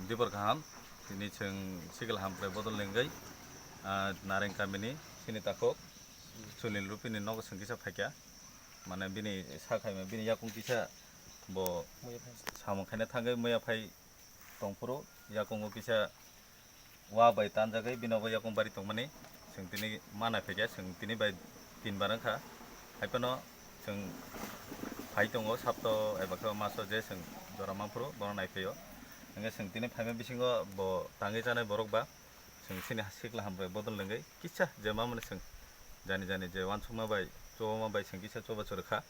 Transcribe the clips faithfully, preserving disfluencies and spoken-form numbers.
Dibor kaham, tini chwng sikla hamkrai bodol lengwi, ah, Nareng kamini sini takhuk Sunil Rupini nogo chwng kisa phaikha. Mane bini sa khaima, bini yakung kisa bo samung khaina thangwi muya phai tongphuru, yakungo kisa wa bai tanjagwi bino bo yakung bari tongmani chwng tini ma naiphaikha, chwng tini bai tin bar wngkha. Haiphano chwng phai tongo sapto eba khe maso je chwng jora manphuru bono naiphaio. Hingkhe chwng tini phaima bisingo bo tangwi chanai borok ba chwng chini sikla hamkrai bodol lengwi kisa je mamani chwng jani jani je uansukma bai chubama bai chwng kisa chubachu rwkha.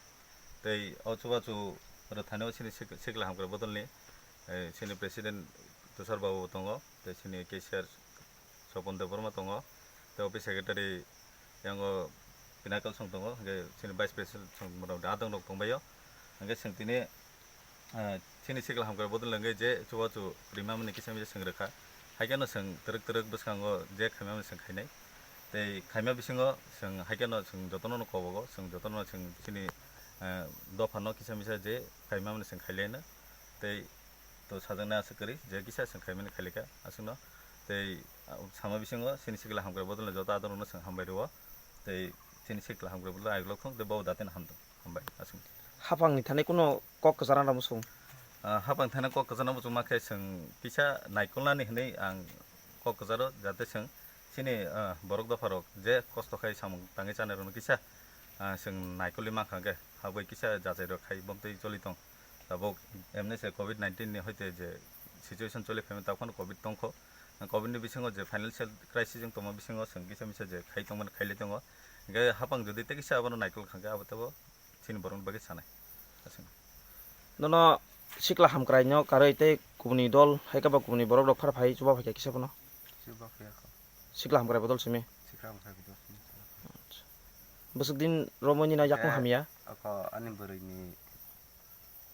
Tei o chubachu rwthani o chini sik-, sikla hamkrai bodolni, eh, chini president Tushar babu tongo, tei chini cashier Sopon Debbarma tongo, tei office secretary yango Pinakal song tongo, hingke chini vice president song motamoti adong rok tongbaio. Hingke chwng tini, eh, chini sikla hamkrai bodol hingke je chubachu rimamani kisa misa chwng rwkha. Haikhe no chwng twrwk twrwk bwskango je khaimamani chwng khainai. Tei khaima bisingo chwng haikhe no chwng jotono no kobogo, chwng jotono chwng chini, eh, dophano kisa misa je khaimamani chwng khailaino. Tei to sajaknai aswk kwrwi je kisa chwng khaimani khailaikha aswkno. Tei, ah, sama bisingo chini sikla hamkrai bodolni joto adorokno chwng hambai rwo. Tei chini sikla hamkrai bodol aikolok thung tei bo datino hamthung. Hambai, aswk. Hapangni thani kuno kok kwchar rw muchung? Ah, hapang thani kok kwchar rw muchung ma khe chwng kisa naikolnani hwnwi ang kok kwcharo, jate chwng chini, ah, borok dopharok je kosto khai samung tangwi chanai rokno kisa, ah, chwng naikolwi mankha hwnkhe habwi kisa jachai rok khai bomtwi choli tong. Tabuk emni se covid nineteen ni hoite je situation choli phaimani, takhwno covid tongkho. Covid ni bisingo je financial crisis wng tongma bisingo chwng kisa misa je khai tongmani khailai tongo. Hwnkhe hapang jodi tei kisa abono naikol kha hwnkhe abo teibo chini borokni bagwi sanai. Aswk. Nono sikla hamkrai no karwi tei kubuni dol hai khe ba kubuni borok rok phar phai chuba phaikha kisa bono? Chuba phaiya kho. Sikla hamkrai bodol simi? Sikla hamkrai bodol simi. Acha. Bwswk din romwi nini yakung Eh, hamya? Ako ani bwrwi ni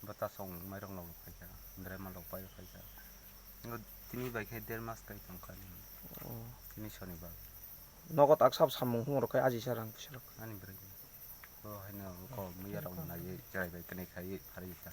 bwtasong mairok lok phaikha, drema lok pai phaikha. Ngo tini bai khe der mas kai tongkha ni. Oh. Tini sonibar. Nogo tak sab samung humor khai aji sa rang puisa rok. Ani bwrwi ni. Bo haino ko muya rok nai chai bai tini khai phari ta.